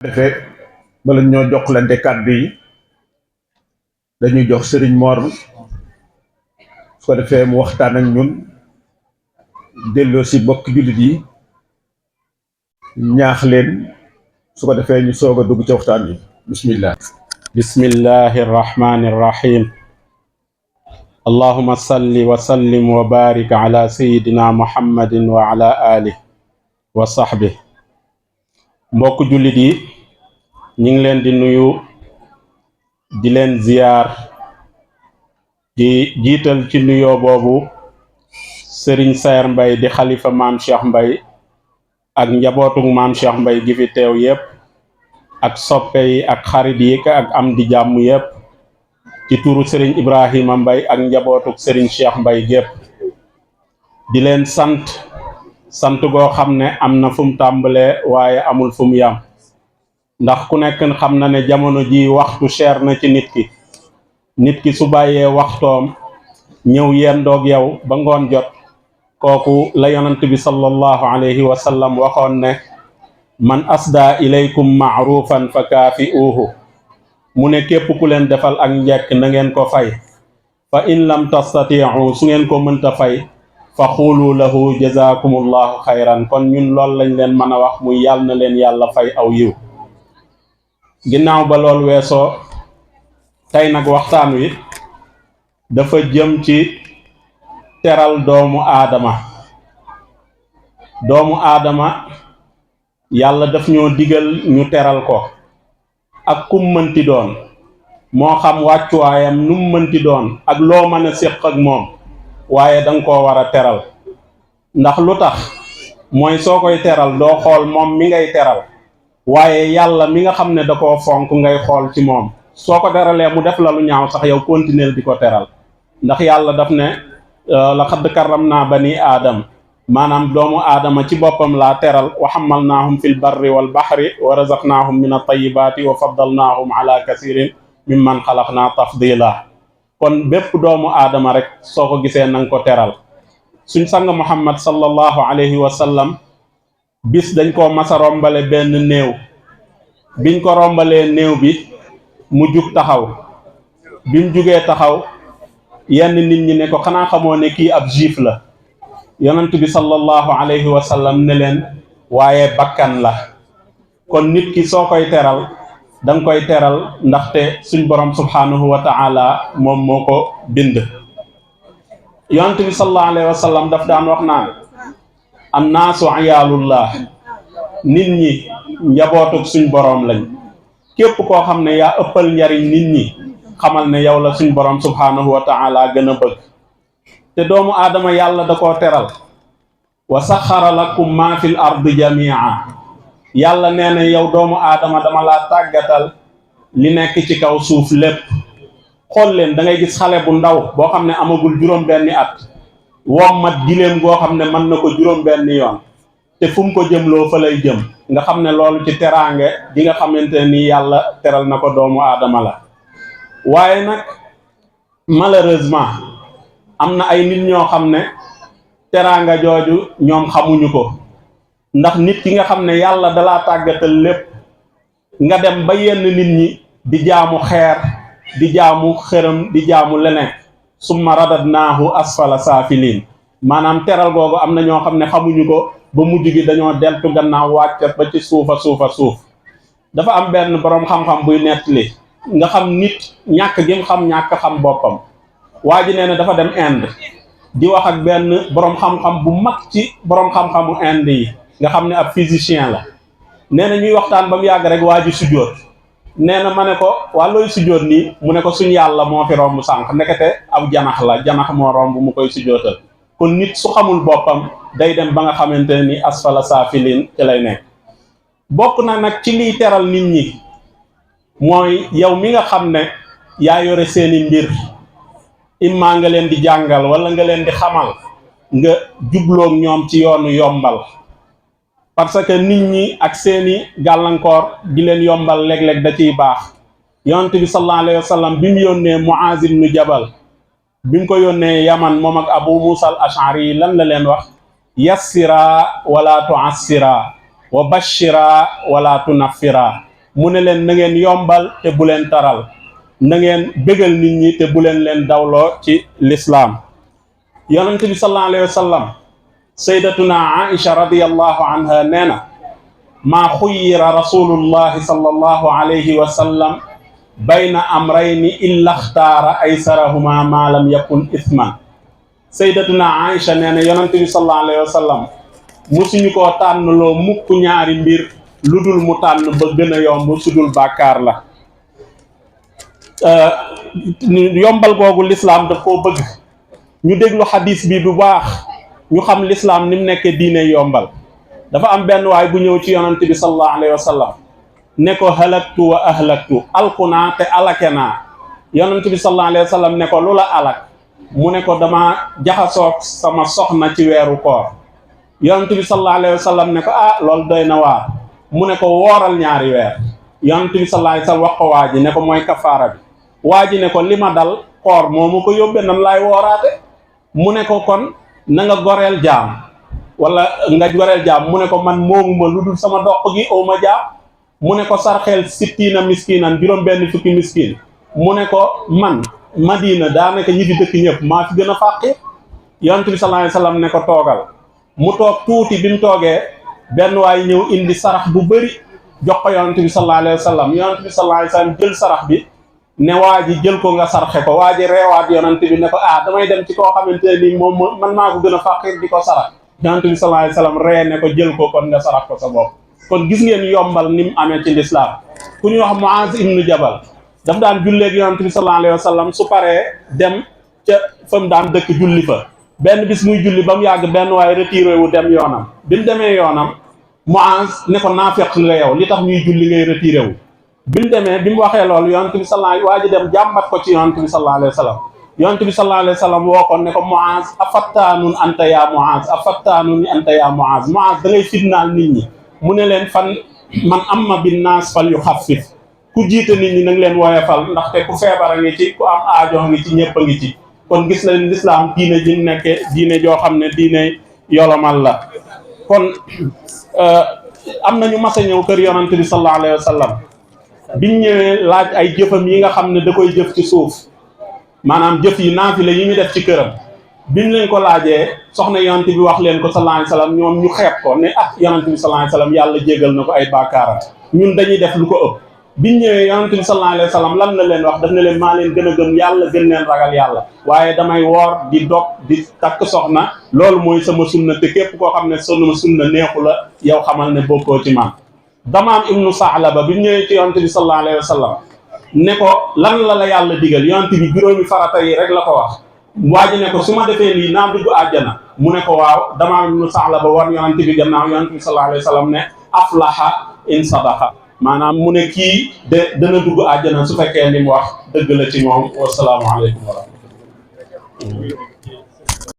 defee bala ñoo joxlante kàddu yi dañuy jox Serigne Mor su ko defee mu waxtaan ak ñun delloo si bokk jullit yi ñaax leen su ko defee ñu soog a dugg ci waxtaan yi bismillah. bismillahi irrahmani irrahim allahuma salli wa sallim wa barik ala sayidina muhammadin wa ala alih wa sahbih. mbokk jullit yi ñu ngi leen di nuyu di leen ziyaar di jiital ci nuyoo boobu Serigne Saer Mbaye di xalifa maam Cheikh Mbaye ak njabootug maam Cheikh Mbaye gi fi teew yépp ak soppe yi ak xarit yi ak am di jàmm yépp ci turu Serigne Ibrahima Mbaye ak njabootug Serigne Cheikh Mbaye gépp di leen sant goo xam ne am na fu mu tàmbalee waaye amul fu mu yam ndax ku nekk xam na ne jamono ji waxtu cher na ci nit ki su bàyyee waxtoom ñëw yendoog yow ba ngoon jot kooku la yonent bi sallallahu alayhi wa sallam waxoon ne man asda ilaykum ma'rufan fa kaafi'uuhu mu ne képp ku leen defal ak njekk na ngeen ko fay fa in lam tastati'u su ngeen ko mënta fay fa xuulu lahu jazakumullahu xayran. kon ñun lool lañ leen mën a wax muy yàlla na leen yàlla fay aw yiw. ginnaaw ba lool weesoo tey nag waxtaan wi dafa jëm ci teral doomu aadama yàlla daf ñoo digal ñu teral ko ak kum mënti doon moo xam wàccuwaayam nu mu mënti doon ak loo mën a séq ak moom waaye danga koo war a teral ndax lu tax mooy soo koy teral doo xool moom mi ngay teral waaye yàlla mi nga xam ne da koo fonk ngay xool ci moom. soo ko teralee mu def la lu ñaaw sax yow continuer di ko teral ndax yàlla daf ne laqad karramna bani aadam maanaam doomu aadama ci boppam laa teral wa hamalnaahum fil barri wal bahri wa razaqnaahum min at-tayyibaati wa faddalnaahum ala kasirin mimman xalaqna tafdila. kon bépp doomu aadama rek soo ko gisee nanga ko teral. suñ sang muhammad sallallahu alayhi wa sallam bis dañ koo masa rombale benn néew biñ ko rombalee néew bi mu jug taxaw bi mu jugee taxaw yenn nit ñi ne ko xanaa xamoo ne kii ab juif la yonent bi sallallahu alayhi wa sallam ne leen waaye bakkan la. kon nit ki soo koy teral danga koy teral ndaxte suñ borom subhanahu wa ta'ala moom moo ko bind. yonent bi sallallahu alayhi wa sallam daf daan wax naan annaasu ayaalullah nit ñi njabootug suñ borom lañ. képp koo xam ne yaa ëppal njariñ nit ñi xamal ne yow la suñ borom subhanahu wa ta'ala gën a bëgg. te doomu aadama yàlla da koo teral wa saxara lakum ma fil ardi jami'a yàlla nee na yow doomu aadama dama laa tàggatal li nekk ci kaw suuf lépp. xool leen da ngay gis xale bu ndaw boo xam ne amagul juróom-benni at wommat giléem goo xam ne mën na ko juróom-benni yoon te fu mu ko jëmloo fa lay jëm nga xam ne loolu ci teraange gi nga xamante ni yàlla teral na ko doomu aadama la. waaye nag malheureusement am na ay nit ñoo xam ne teraanga jooju ñoom xamuñu ko ndax nit ki nga xam ne yàlla dalaa tàggatal lépp nga dem ba yenn nit ñi di jaamu xeer di jaamu xërëm di jaamu leneen summa radadnaahu asfala saafiliin maanaam teral googu am na ñoo xam ne xamuñu ko ba mujj gi dañoo deltu gannaaw wàccat ba ci suuf. dafa am benn boroom xam-xam buy nettali nga xam nit ñàkk gi mu xam ñàkk xam boppam. waa ji nee na dafa dem Inde di wax ak benn boroom xam-xam bu mag ci boroom xam-xamu Inde yi nga xam ne ab physicien la. nee na ñuy waxtaan ba mu yàgg rek waa ji sujjóot. nee na ma ne ko waa looy sujjóot nii mu ne ko suñ yàlla moo fi romb sànq ndekete aw janax la janax moo romb mu koy sujjóotal. kon nit su xamul boppam day dem ba nga xamante ne ni asfala saafiliin ci lay nekk. bokk na nag ci liy teral nit ñi mooy yow mi nga xam ne yaa yore seeni mbir imma nga leen di jàngal wala nga leen di xamal nga jubloog ñoom ci yoonu yombal. parce que nit ñi ak seeni gàllankoor di leen yombal léeg-léeg da ciy baax. yonent bi sallallahu alayhi wa sallam bi mu yónnee Muaz ibn Jabal bi mu ko yónnee Yaman moom ak Abu Musa al Ash'ari yi lan la leen wax yassira wala tuassira wa bashira wala tunaffira mu ne leen na ngeen yombal te bu leen taral, na ngeen bégal nit ñi te bu leen dawloo ci lislaam. yonent bi sallallahu alayhi wa sallam sayyidatuna Aisha radiyallahu anha nee na maa xuyyira rasulullahi sallallahu alayhi wa sallam bayna amrayni illa xtaara aysarahuma ma lam yakun ithman. sayyidatuna Aisha nee na yonent bi sallallahu alayhi wa sallam musuñu koo tànnloo mukk ñaari mbir lu dul mu tànn ba gën a yomb su dul bàkkaar la. yombal googu lislaam daf koo bëgg. ñu déglu xadis bi bu baax ñu xam lislaam ni mu nekkee diine yombal. dafa am benn waay bu ñëw ci yonent bi sallallahu alayhi wa sallam ne ko halaktu wa ahlaktu, alku naa te alake naa. yonent bi sallallahu alayhi wa sallam ne ko lu la alak, mu ne ko dama jaxasoog sama soxna ci weeru koor. yonent bi sallallahu alayhi wa sallam ne ko loolu doy na waar, mu ne ko wooral ñaari weer. yonent bi sallallahu alayhi wa sallam wax ko waa ji ne ko mooy kafaara bi. waa ji ne ko li ma dal koor moomu ko yóbbe nan laay wooraate. mu ne ko kon na nga goreel jaam wala nga goreel jaam, mu ne ko man moomuma lu dul sama doq gi aw ma jaam. mu ne ko sarxeel sittiina miskinan, juróom benn fukki miskin. mu ne ko man Madina daanaka ñi fi dëkk ñëpp maa fi gën a fàqir. yonent bi sallallahu alayhi wa sallam ne ko toogal. mu toog tuuti, bi mu toogee benn waay ñëw indi sarax bu bëri jox ko yonent bi sallallahu alayhi wa sallam. yonent bi sallallahu alayhi wa sallam jël sarax bi ne waa ji jël ko nga sarxe ko. waa ji reewaat yonent bi ne ko damay dem ci koo xamante ne nii moom man maa ko gën a fàqir di ko sarax. yonent bi sallallahu alayhi wa sallam ree ne ko jël ko kon nga sarax ko sa bopp. kon gis ngeen yombal ni mu amee ci lislaam. ku ñuy wax Muaz ibnu Jabal daf daan julleeg yonent bi sallallahu alayhi wa sallam, su paree dem ca fa mu daan dëkk julli fa. benn bis muy julli ba mu yàgg benn waaye retiré wu dem yoonam. bi mu demee yoonam Muaz ne ko naafeq nga yow, li tax ñuy julli ngay retiré wu. bi mu demee bi mu waxee loolu yonent bi sallallahu waa ji dem jàmbat ko ci yonent bi sallallahu alayhi wa sallam. yonent bi sallallahu alayhi wa sallam woo ko ne ko Muaz afattaanun anta ya Muaz, afattaanun anta ya Muaz. Muaz da ngay fitnaal nit ñi. mu ne leen fan man amma bin naas fal yu xaffif, ku jiite nit ñi nang leen woyefal, ndaxte ku feebar a ngi ci, ku am aajo a ngi ci, ñëpp a ngi ci. kon gis leen lislaam diine ji nekke diine joo xam ne diine yolomal la. kon am nañu mas a ñëw kër yonent bi sallallahu alayhi wa sallam biñ ñëwee laaj ay jëfam yi nga xam ne da koy jëf ci suuf, maanaam jëf yi naafila yi ñu def ci këram. biñ leen ko laajee soxna yonent bi wax leen ko sallallahu alayhi wa sallam, ñoom ñu xeeb ko ne yonent bi sallallahu alayhi wa sallam yàlla jégal na ko ay baakaaram, ñun dañuy def lu ko ëpp. biñ ñëwee yonent bi sallallahu alayhi wa sallam lan la leen wax, daf ne leen maa leen gën a gëm yàlla, gën leen ragal yàlla, waaye damay woor di dog di takk soxna, loolu mooy sama sunna, te képp koo xam ne sama sunna neexu la yow xamal ne bokkoo ci man. Damaam ibnu Saalaba bi ñëwee ci yonent bi sallallahu alayhi wa sallam ne ko lan la yàlla digal, yonent bi juróomi farata yi rek la ko wax. waa ji ne ko su ma defee lii naam dugg àjjana, mu ne ko waaw. Damaam ibnu Saalaba war yonent bi gannaaw, yonent bi sallallahu alayhi wa sallam ne aflaha in sadaqa, maanaam mu ne kii dana dugg àjjana su fekkee li mu wax dëgg la ci moom. Wasalaamu aleykum wa rahmatullah.